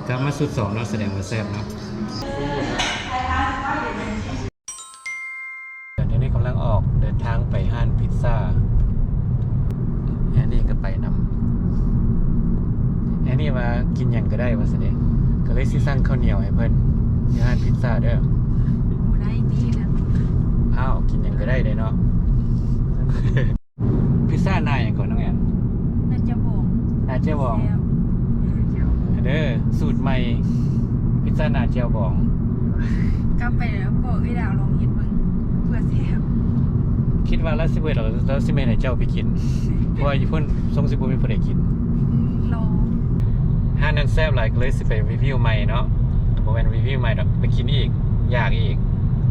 ກັບມາຊຸດສອງເນາະ ສະແດງວ່າແຊບເນາະ. ດຽວນີ້ກຳລັງອອກເດີນທາງໄປຮ້ານພິດຊາ. ແອນນີ້ກໍໄປນຳ. ແອນນີ້ວ່າກິນຫຍັງກໍໄດ້ວ່າຊັ້ນເດ ກໍເລີຍຊິສັ່ງເຂົ້າໜຽວໃຫ້ເພິ່ນຢູ່ຮ້ານພິດຊາເດີ. ບໍ່ໄດ້ຕິລະ. ອ້າວ ກິນຫຍັງກໍໄດ້ເດ້ເນາະ. ພິດຊາໜ້າຫຍັງກ່ອນນ້ອງແອນ? ໜ້າແຈ່ວບອງ. ໜ້າແຈ່ວບອງ. ແຊບ. ເດີ ສູດໃໝ່ ພິດຊາໜ້າແຈ່ວບອງ. ກັບໄປແລ້ວບອກເອື້ອຍດາວລອງເຮັດເບິ່ງ ເພື່ອແຊບ. ຄິດວ່າລາວຊິບໍ່ເຮັດດອກ ລາວຊິແມ່ນໃຫ້ເຈົ້າໄປກິນ ເພາະວ່າຢູ່ພຸ້ນຊົງຊິບໍ່ມີຜູ້ໃດກິນ. ລອງ. ຮ້ານນັ້ນແຊບຫຼາຍ ກໍເລີຍຊິໄປຣີວິວໃໝ່ເນາະ. ບໍ່ແມ່ນຣີວິວໃໝ່ດອກ ໄປກິນອີກ ຢາກອີກ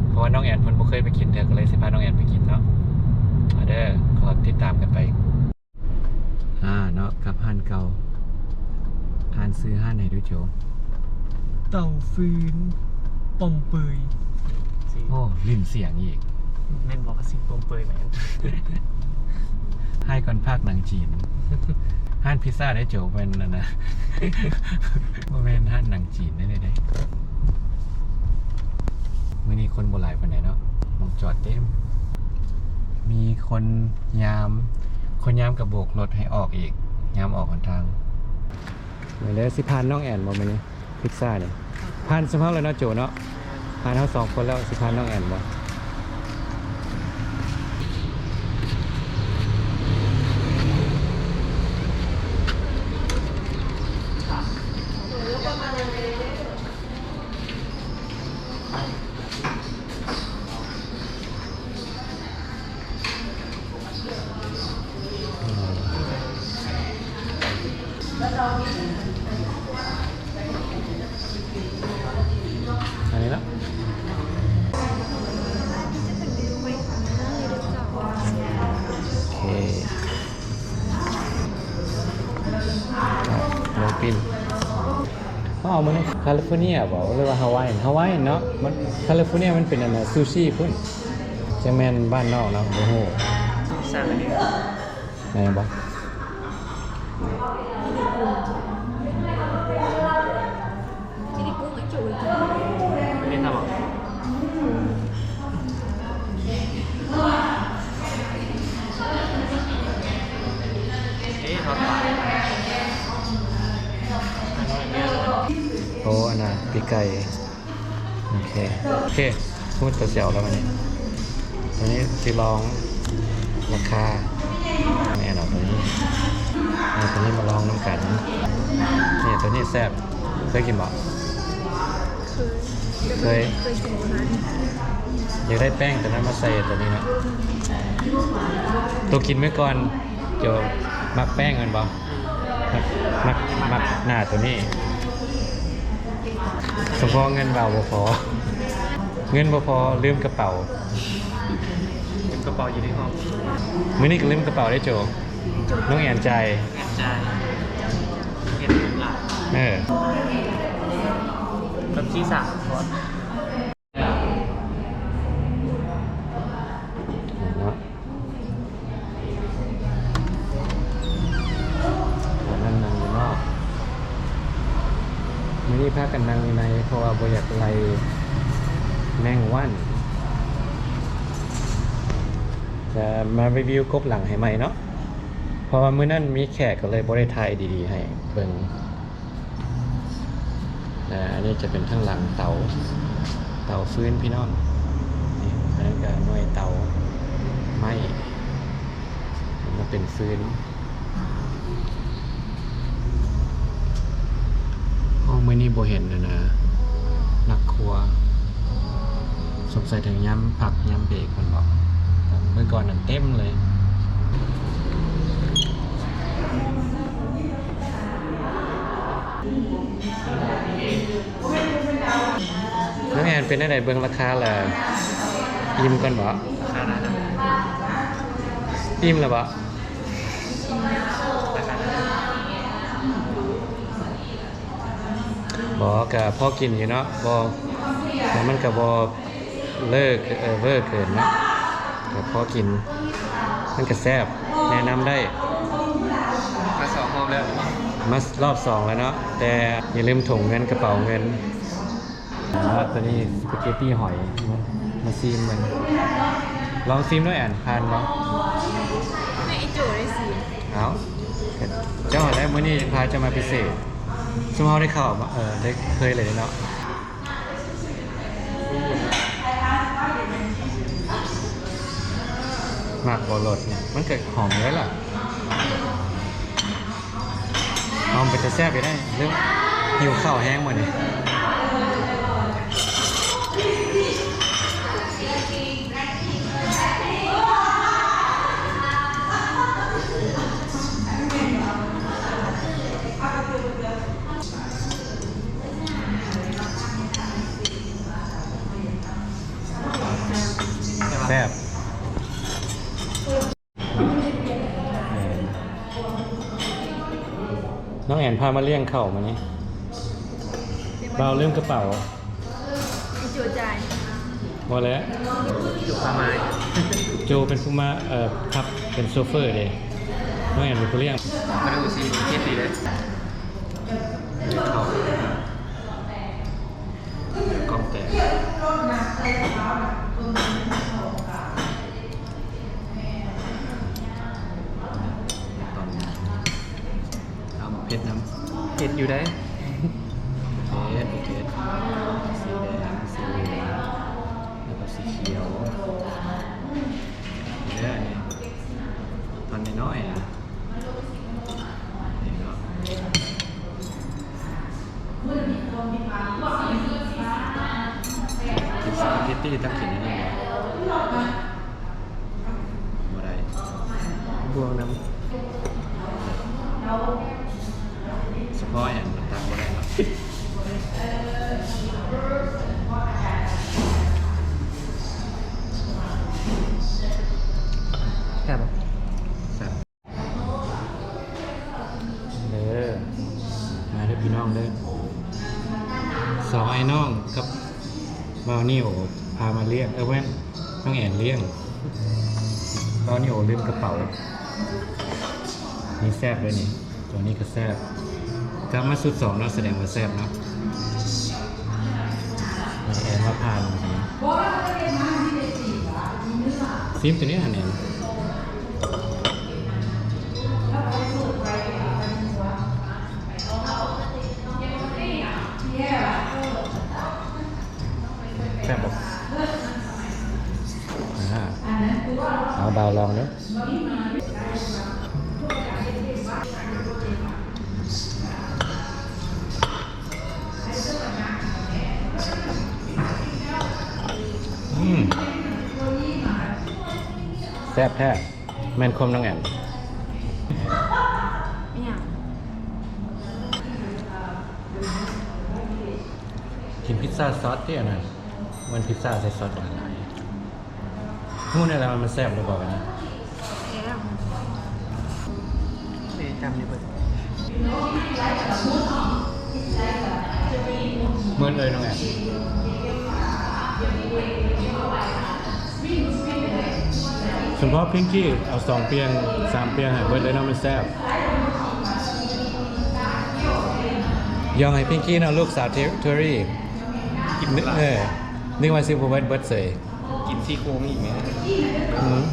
ເພາະວ່ານ້ອງແອນເພິ່ນບໍ່ເຄີຍໄປກິນເທື່ອ ກໍເລີຍຊິພານ້ອງແອນໄປກິນເນາະ. ມາເດີ ຂໍຕິດຕາມກັນໄປ. ອ່າ ເນາະ ກັບຮ້ານເກົ່າ. ອ່ານຊື່ຮ້ານໃຫ້ດູໂຈ. ເຕົາຟືນປ້ອມເປີຍ. ໂອ້ ຫຼິ້ນສຽງອີກ. ແມ່ນບໍ່? ຊິປ້ອມເປີຍແມ່ນ. ໃຫ້ກ່ອນພາກໜັງຈີນ. ຮ້ານພິດຊາໄດ້ໂຈ ແມ່ນອັນນະ ບໍ່ແມ່ນຮ້ານໜັງຈີນໄດ້ເດ. ມື້ນີ້ຄົນບໍ່ຫຼາຍປານໃດເນາະ ໝ່ອງຈອດເຕັມ. ມີຄົນຍາມ ຄົນຍາມກໍໂບກລົດໃຫ້ອອກອີກ ຍາມອອກຫົນທາງ. ມື້ເດີ ຊິຜ່ານນ້ອງແອນບໍ່ມື້ນີ້? ພິດຊານີ້ຜ່ານຊຸມເຮົາແລ້ວເນາະໂຈເນາະ. ຜ່ານເຮົາສອງຄົນແລ້ວ ຊິຜ່ານນ້ອງແອນບໍ່? ອັນນີ້ເນາະ ໂອເຄ ເຮົາເອົາມື້ນີ້ California ບໍ ຫຼືວ່າ Hawaiian Hawaiian ເນາະ. ມັນ California ມັນເປັນອັນນ່າ sushi ພຸ້ນ ຈັ່ງແມ່ນບ້ານນອກເນາະ ບໍ່ຮູ້. ສັ່ງອັນນີ້ ແມ່ນບໍ່? ໂອ້ ອັນນ່າ ປີກໄກ່. ໂອເຄ ໂອເຄ ຮູ້ຕົວຊິເອົາແລ້ວບັດນີ້. ຕົວນີ້ຊິລອງລາຄາ ແມ່ນເອົາຕົວນີ້ ເອົາຕົວນີ້ມາລອງນຳກັນ. ນີ້ ຕົວນີ້ແຊບ ເຄີຍກິນບໍ່? ເຄີຍ ເຄີຍ ເຄີຍກິນຢູ່ຮ້ານ. ຢາກໄດ້ແປ້ງຕົວນັ້ນມາໃສ່ຕົວນີ້ເນາະ. ໂຕກິນມື້ກ່ອນ ໂຈມັກແປ້ງແມ່ນບໍ່? ມັກ ມັກ ມັກໜ້າຕົວນີ້. ສົມພໍເງິນເວົ້າບໍ່ພໍ ເງິນບໍ່ພໍ ລືມກະເປົາ ລືມກະເປົາຢູ່ໃນຫ້ອງ. ມື້ນີ້ກໍລືມກະເປົາເດ້ໂຈ ນ້ອງແອນຈ່າຍ ແອນຈ່າຍ ເຮັດຫຼາຍ ເອີ ແບບຊີ້ສາມ ເນາະ. ຕອນນັ້ນນັ່ງຢູ່ນອກ ມື້ນີ້ພາກັນນັ່ງຢູ່ໃນ ເພາະວ່າບໍ່ຢາກໄລ່ແມງວັນ. ຈະມາຣີວິວກົບຫຼັງໃຫ້ໃໝ່ເນາະ ເພາະວ່າມື້ນັ້ນມີແຂກ ກໍເລີຍບໍ່ໄດ້ຖ່າຍດີໆໃຫ້ເບິ່ງ. ແລະ ອັນນີ້ຈະເປັນທາງຫຼັງເຕົາ ເຕົາຟືນພີ່ນ້ອງ. ນີ້ ອັນນັ້ນກະໜ່ວຍເຕົາໄມ້ ມາເປັນຟືນ. ໂອ້ ມື້ນີ້ບໍ່ເຫັນຫັ້ນນະ ນັກຄົວ. ສົງໄສທາງຍາມພັກຍາມເບຣກເພິ່ນເບາະ ມື້ກ່ອນນັ້ນເຕັມເລີຍ. ນ້ອງແອນ ເປັນແນວໃດ ເບິ່ງລາຄາແລ້ວ ອີ່ມກ່ອນເບາະ? ອີ່ມແລ້ວເບາະ? ບໍ່ ກະພໍກິນຢູ່ເນາະ ບໍ່ ແຕ່ມັນກະບໍ່ ເລີກ ເອີ ເວີເກີນເນາະ ກະພໍກິນ ມັນກະແຊບ ແນະນຳໄດ້. ມາສອງຮອບແລ້ວ ມາລອບສອງແລ້ວເນາະ ແຕ່ຢ່າລືມຖົງເງິນກະເປົາເງິນ. ອ່າ ຕົວນີ້ສະປາເກັດຕີຫອຍ ມາ ມາຊີມເບິ່ງ ລອງຊີມດ້ວຍ ອັນ ຜ່ານບໍ່? ໃຫ້ໄອ້ໂຈ້ໄດ້ຊີມ. ເອົ້າ ເຈົ້າຫັ້ນແຫຼະ ມື້ນີ້ພາເຈົ້າມາພິເສດ ຊຸມເຮົາໄດ້ເຂົ້າ ເອີ ໄດ້ເຄີຍເລີຍເນາະ. ມັກບໍ່ລົດນີ້ ມັນກະຫອມເລີຍລະ. ຫອມເປັນຕາແຊບຢູ່ເດ້ ເລີ່ມຫິວເຂົ້າແຮງມື້ນີ້. ແຊບ. ນ້ອງແອນພາມາລ້ຽງເຂົ້າມື້ນີ້. ບ່າວລືມກະເປົາ. ໂຈຈ່າຍ. ບໍ່ແຫຼະ ໂຈພາມາ ໂຈເປັນຜູ້ມາ ເອີ ຂັບ ເປັນໂຊເຟີເດ້. ນ້ອງແອນເປັນຜູ້ລ້ຽງ. ມາດູຊິເຮັດດີເດ້. ເຂົ້າ ກ້ອງແຕກ. ເອົາໝາກເຜັດນຳ. ເຜັດຢູ່ໃດ໋. ເຜັດ ເຜັດ. ສີແດງ ສີເຫຼືອງ ແລ້ວກໍສີຂຽວ. ເດີ ອັນນີ້ ທ່ອນນ້ອຍໆນະ. ນີ້ເນາະ ກິນສະປາເກັດຕີຕ້ອງກິນອັນນີ້ບໍ່? ບໍ່ໄດ້ ບ່ວງນຳ. ສະເພາະຫຍັງມັນຕັກບໍ່ໄດ້ເນາະ. ແຊບບໍ່? ແຊບ. ເດີ ມາເດີພີ່ນ້ອງເດີ ສອງອ້າຍນ້ອງກັບບ່າວນິວພາມາລ້ຽງ ເອີ ແມ່ນ ນ້ອງແອນລ້ຽງ ບ່າວນິວລືມກະເປົາ. ນີ້ແຊບເດີນີ້ ຕົວນີ້ກະແຊບ. ກັບມາຊຸດສອງເນາະ ສະແດງວ່າແຊບເນາະ. ແອນວ່າຜ່ານ. ຊີມຕົວນີ້ຫັ້ນແອນ. ແຊບບໍ່? ອ່າ ເອົາ ບ່າວລອງເດີ. ອືມ ແຊບແທ້. ແມ່ນຄວາມນ້ອງແອນ. ອີຫຍັງ? ກິນພິດຊາຊອດຕິ ອັນນັ້ນ ມັນພິດຊາໃສ່ຊອດຫຼາຍໆ. ຮູ້ແນ່ລະວ່າມັນແຊບຫຼືບໍ່? ອັນນີ້ ແຊບ. ນີ້ຈຳຢູ່ເບິດ. ເໝິດເລີຍນ້ອງແອນ. ສະເພາະພິງກີ້ເອົາສອງປ່ຽງສາມປ່ຽງໃຫ້ເບິດເລີຍເນາະ ມັນແຊບ. ຢອງໃຫ້ພິງກີ້ເນາະ ລູກສາວເທ ເທີຣີ. ກິນເບິດ ເອີ ນຶກວ່າຊິບໍ່ເບິດ ເບິດເສີຍ. ກິນຊີ້ໂຄງອີກແມ່. ອືມ.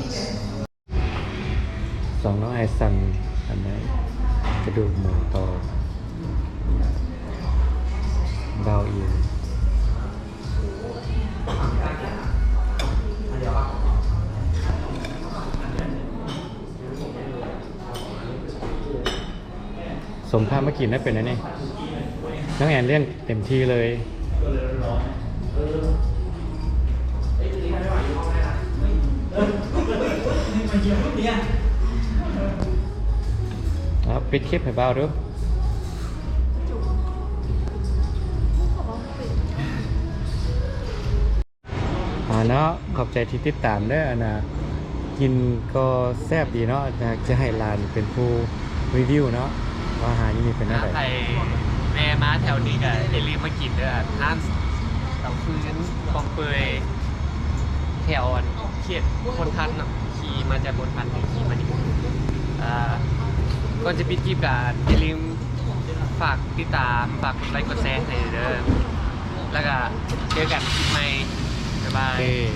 ສອງນ້ອງອ້າຍສັ່ງອັນນັ້ນ ກະດູກໝູຕໍ່ ບ່າວອີ່ມ. ສົມພາມາກິນໄດ້ເປັນອັນນີ້ ນ້ອງແອນລ້ຽງເຕັມທີ່ເລີຍ. ເອົາ ປິດຄລິບໃຫ້ບ່າວດູ. ອ່າເນາະ ຂອບໃຈທີ່ຕິດຕາມເດີ. ອັນນ່າ ກິນກໍແຊບດີເນາະ. ຈະໃຫ້ຫຼານເປັນຜູ້ຣີວິວເນາະ ວ່າອາຫານຢູ່ນີ້ເປັນແນວໃດ. ໃຜແວ່ມາແຖວນີ້ກໍຢ່າລືມມາກິນເດີ ຮ້ານເຕົ້າຟືນປອງເປີຍ ແຖວອັນເຂດໂພນທັນເນາະ. ຂີ່ມາຈາກໂພນທັນ ຂີ່ມານີ້. ອ່າ ກ່ອນຈະປິດຄລິບກໍຢ່າລືມ ຝາກຕິດຕາມ ຝາກກົດໄລກົດແຊໃຫ້ເດີ ແລ້ວກະເຈີກັນຄລິບໃໝ່ ບາຍບາຍ.